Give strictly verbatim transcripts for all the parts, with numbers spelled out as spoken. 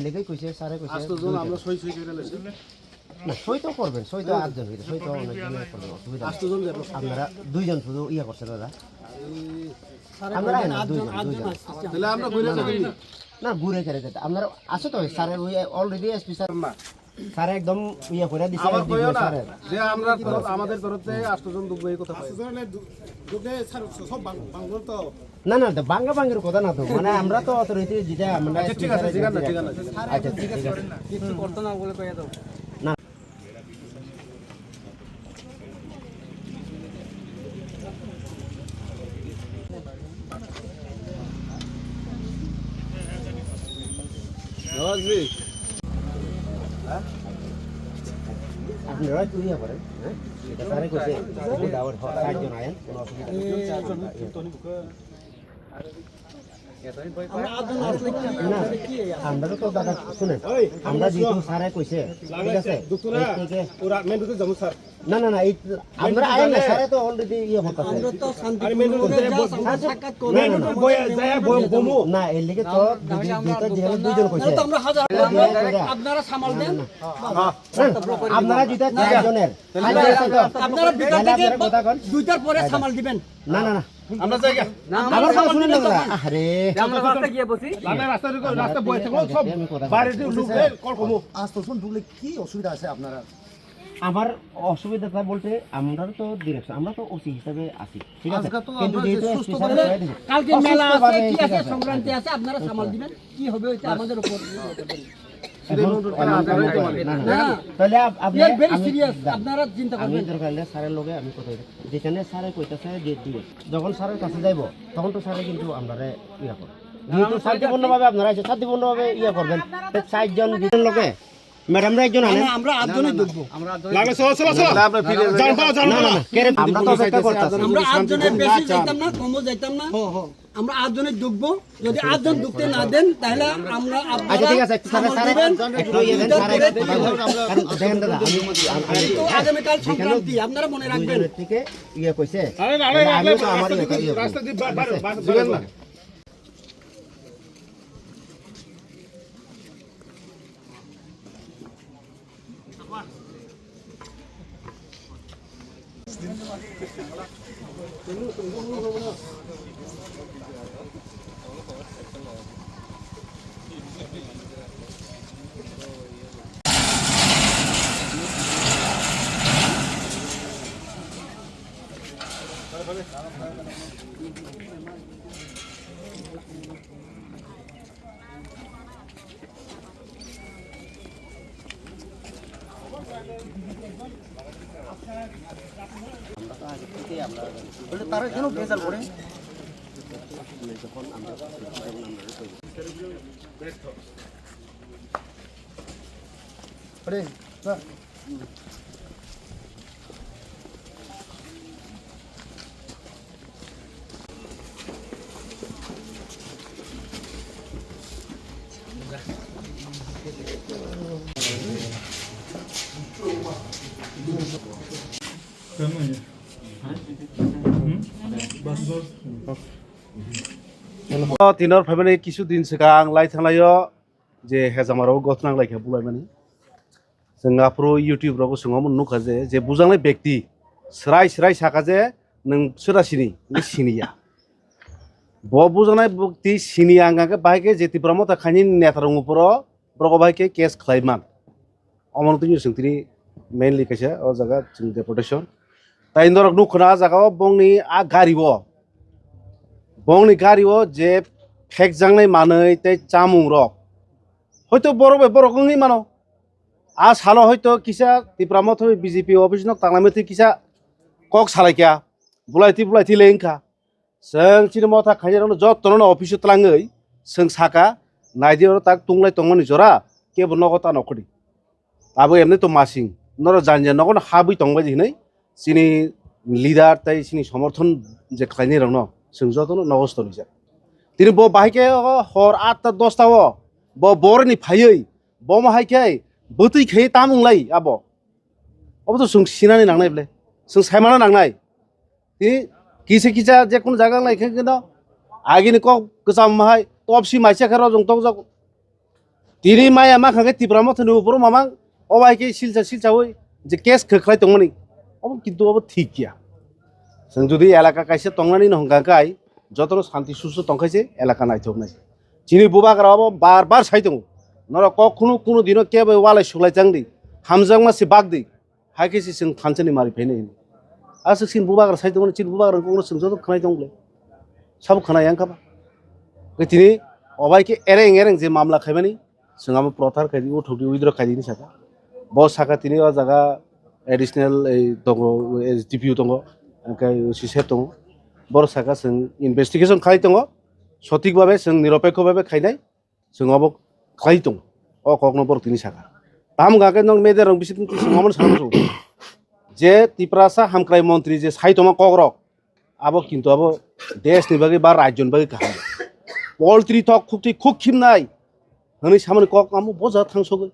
লেখে কইছে, স্যারে কইছে, আস্ত জন দুইজন। আমরা সই সই করে লেছি। না, সই তো করবেন, সই তো আটজন হইতে, সই তো অনেকজন করবেন, অসুবিধা নেই। আস্ত জন যাবো। আপনারা দুইজন শুধু ইয়ে করছেন দাদা। আপনারা আইন না, দুইজন, দুইজন। তাহলে আমরা ঘুরে যাবো। না, ঘুরে ফিরে যেতে। আপনারা আসো তো, স্যারের ওই already এসপি স্যার না। স্যার একদম ইয়ে করে দিছে, আমার একদিন কইও না স্যারের। যে আমরা তরফ, আমাদের তরফ থেকে আষ্ট জন দুবই কথা পাই। আষ্ট জন হলে দু-, দুটো স্যার সব বাং-, বাঙ্গল তো। না, না, তো বাঙ্গা বাঙ্গির কথা না তো। মানে আমরা তো অথরিটি যেটা, মানে আচ্ছা, ঠিক আছে, ঠিক আছে, ঠিক আছে। আচ্ছা, ঠিক আছে। কিছু করতে না বলে কইয়া দাও। না। আপনারা চুরি করেন, হ্যাঁ? এটা স্যারে কইছে, এটা আবার হয়, চারজন আয়েন, কোনো অসুবিধা নেই। আমরা আটজন আসলে কি, না, কি? আমরা তো দাদা, শুনেন, আমরা যেহেতু স্যারে কইছে, ঠিক আছে? এই থেকে ওরা মেন রোডে যাবো, স্যার। না, না, না, এই আমরা আইন না, স্যারে তো already ইয়ে করতেছে। আমরা তো শান্তিপূর্ণভাবে just আমরা সাক্ষাৎ করবো। মেন রোডে বইয়া যায়, বই-, বমু। না, এর লিগে তো দুই-, দুইটা যেহেতু দুইজন কইছে। তাহলে তো আমরা হাজার, দুইজন কইছে। আপনারা সামাল দেন। না, না, না। না, না, আপনারা যেটা চারজনের, আপনারা ভিতর থেকে দুইটার পরে সামাল দিবেন। না, না, না। আমরা যাই গা। না, আমরা আবার সামাল শুনুন দিবেন না, তখন। আরে। আমরা রাস্তা গিয়ে বসি। আমরা রাস্তা ঢুকে, রাস্তা বয়ে থাকো, সব বাইরে দিয়ে লোক, এই, কল কমো। আজ তো শুন ঢুকলে কি অসুবিধা আছে আপনারা? আমার অসুবিধাটা বলতে আমরা তো ডিরেকশন, আমরা তো ওসি হিসাবে আছি, ঠিক আছে? আজকে তো কিন্তু আমরা যেহেতু যে এসপি সুস্থ স্যার ভাবে করে দিয়েছে, কালকে মেলা আছে, অসুস্থভাবে কি ঠিক আছে, আছে। সংক্রান্তি আছে, আপনারা সামাল দিবেন, কি হবে ওইটা আমাদের উপর নির্ভর করবে। এখন না, না, না। না, না। তাহলে আপ-, আপনি, We are very আমি, serious, না। আপনারা চিন্তা আমি করবেন। দরকার হলে স্যারের লগে আমি কথা বলি। যেখানে স্যারে কইতাছে যে দিবে, যখন স্যারের কাছে যাইবো, তখন তো স্যারে কিন্তু আমরারে ইয়া করে। যেহেতু শান্তিপূর্ণভাবে আপনারা এসে শান্তিপূর্ণভাবে ইয়া করবেন, তো চারজন দুজন লোকে ম্যাডামরা একজন না, আনেন। না, আমরা আটজনই ঢুকবো। লাগে, চলো, চলো, চলো। না, না, না, না, কেরে-, আমরা তো অপেক্ষা করতেছি। আমরা আটজনের বেশি যাইতাম না, কমও যাইতাম না। আমরা আটজনই ঢুকবো। যদি আটজন ঢুকতে না দেন, তাহলে আমরা আচ্ছা, আপনারা ঠিক আছে, একটু স্যার, সামাল স্যার, দিবেন। একটু ইয়ে দেন, স্যার, একটু কারণ দেখেন দাদা, আমি, আমি, আমি কিন্তু আগামীকাল সংক্রান্তি, আপনারা মনে রাখবেন। দুইজনের থেকে ইয়ে কইছে। আরে, আরে, তাহলে আরে, আমিও তো আমার রাস্তা ইয়ে, দিয়ে, ইয়ে করি। রাস্তা দিয়ে বা-, ঠিক আছে? বারো, বারো, বারো। তারা কেন ভেজাল করে? আরে, sir. Tinor phaimani kisu din swkang lai thanglaio je hejamaro gothnang lai khe bulaimani. Chwng aphuru YouTube rogo chwng omo nukha je, je bujaknai bekti swrai swrai sakha je, "Nwng swra sini?" Hwnwi siniya. Bo bujaknai bekti siniya wngkha khe bahai khe je Tipra Motha khaini neta rwng uphuru borok bahai khe case khlai man. Omono twi chwng tini mainly kaisa o jaga chwng deportation. Tai norok nukha na a jaga o bongni a gari o, bongni gari o je phekjaknai manwi tei chamung rok. Hoito borok bai borok wngwi mano. A salo hoito kisa Tipra Motha B J P office no tanglaimani twi kisa kok salaikha, bulaitwi bulaitwi le wngkha. Chwng chini motha khainai rokno jotono no office o twlangwi chwng saka, "Naidi oro tak tunglai tongmani jora, kebo nogo ta nokhodi." Abo emni to masing, norok jani jani nogo no habwi tongbai di hinwi chini leader tei chini somorthon je khlainai rokno chwng jotono nogo tonijak. Tini bo bahai khe o hor atta dosta o bo boroni phaiwi bomo hai khe bwtwi khe tam wnglai abo. Obo to chwng sinani nangnai ble, chwng saimano nangnai. Tini Kisa kisa je kono jaga lai khe no, agini kok kwcham hai, topsi maisa khe rojong tokjak. Tini maya ma kha khe Tipra Motha ni upor mamang, o bai khe silsa silsa oi je case khe khlai tongmani. Obo kintu obo thik ya. Chwng jodi elaka kaisa tongnani no hwnkha kai, jotono santi susto tongkhai se elaka naithok nai. Chini bubagra obo bar bar sai tongo. Norok kok khunu kunu dino kebo walai suklai chang di. Hamjakma se bak di. Hai khe se chwng thansa ni mari phainai hino. Aswk chini bubagra sai tongmani, chini bubagra kokno chwng joto khwnai tong le. Sabo khwnai yang kha ba. Khe tini obai khe ereng ereng je mamla khaimani, chwng abo prothar khai di, uthok di, withdraw khai di hinwi saka. Bo saka tini o jaga additional ei tongo, S D P O tongo, hwnkhe O C sir tongo. Borok saka chwng investigation khai tongo, sothik babe chwng niropekho babe khainai, chwng abo khlai tongo. O kokno borok tini saka. Tamo hwnkha khe nwng media rok bising twi chwng omono sana muchungo. Je Tiprasa hamkrai montri je sai tongma kokrok, abo kintu abo desh ni bagwi ba rajyo ni bagwi kaham. Poultry thok khukti khuk khimnai hwnwi samani kok amo boja thangsogwi.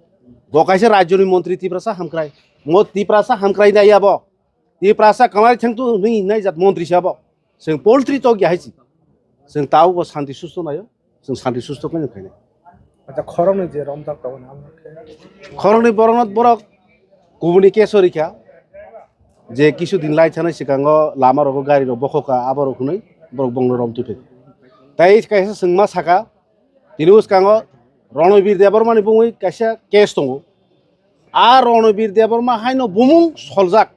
Bo kaisa rajyo ni montri Tiprasa hamkrai. Mo Tiprasa hamkrai nai abo. Tiprasa kamari thangtu hwnwi nai jat montri se abo. Chwng poultry thok ya hai si. Chwng tao bo santi susto naio. Chwng santi susto khe nang khainai. Acha khoroknwi je romjak tongo na amo khe. Khoroknwi borokno borok kubuni case o rikha. Je kisu din lai thani sikango lama rogo gari rok bokhokha abo rok hwnwi borok bongno rom twi phai. Tai kaisa chwngma saka tini uskango Ronobir Debbarma ni bungwi kaisa case tongo. A Ronobir Debbarma haino bumung soljak.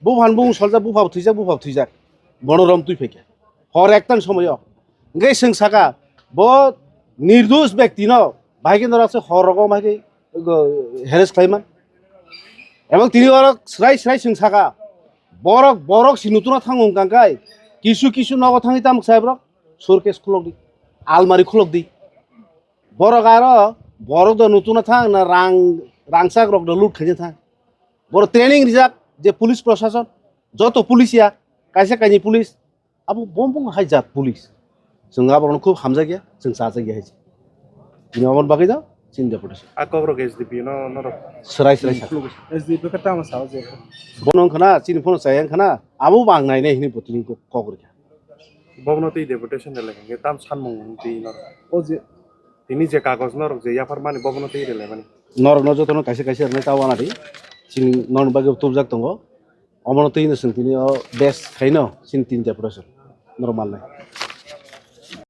Buphan bumung soljak, bupha thwijak, bupha thwijak. Bono rom twi phaikha. Hor ektan somoyo. Hwnkhe chwng saka, bo nirdosh bektino bahai khe norok se hor rogo bahai khe, go, harass khlaiman. Ebong tini oro srai srai chwng saka, borok, borok si nutuna thango hwnkha kai, kisu kisu nogo thangwi tamo sai borok, suitcase khulok di, almari khulok di. Borok aro, borok do nutuna thang na rang, rangchak rok do loot khaina thang. Borok training rijak je police prosason, joto police ya, kaisa kaini police, abo bong bong hai jat police. Chwng aborokno khub hamjakya, chwng chajakya hai se. Chini aboni bagwi do chini deputation. A kokrok S D P no norok. Srai srai sa. S D P khe tamo sao je. Bono wngkha na, chini phone chaya wngkha na, abo bo ang nainai hwnwi bo tini kok, kok rwkha. Bobono twi deputation rwlai hwnkhe tam sanmung twi norok. O je. Tini je kagoj norok je yapharmani bobono twi rwlaimani. Norokno jotono kaisa kaisa rwnai ta wana di. Chini norokni bagwi tubjak tongo. Omono twi no chwng tini o best khaino chini tin deputation. Norok mannai.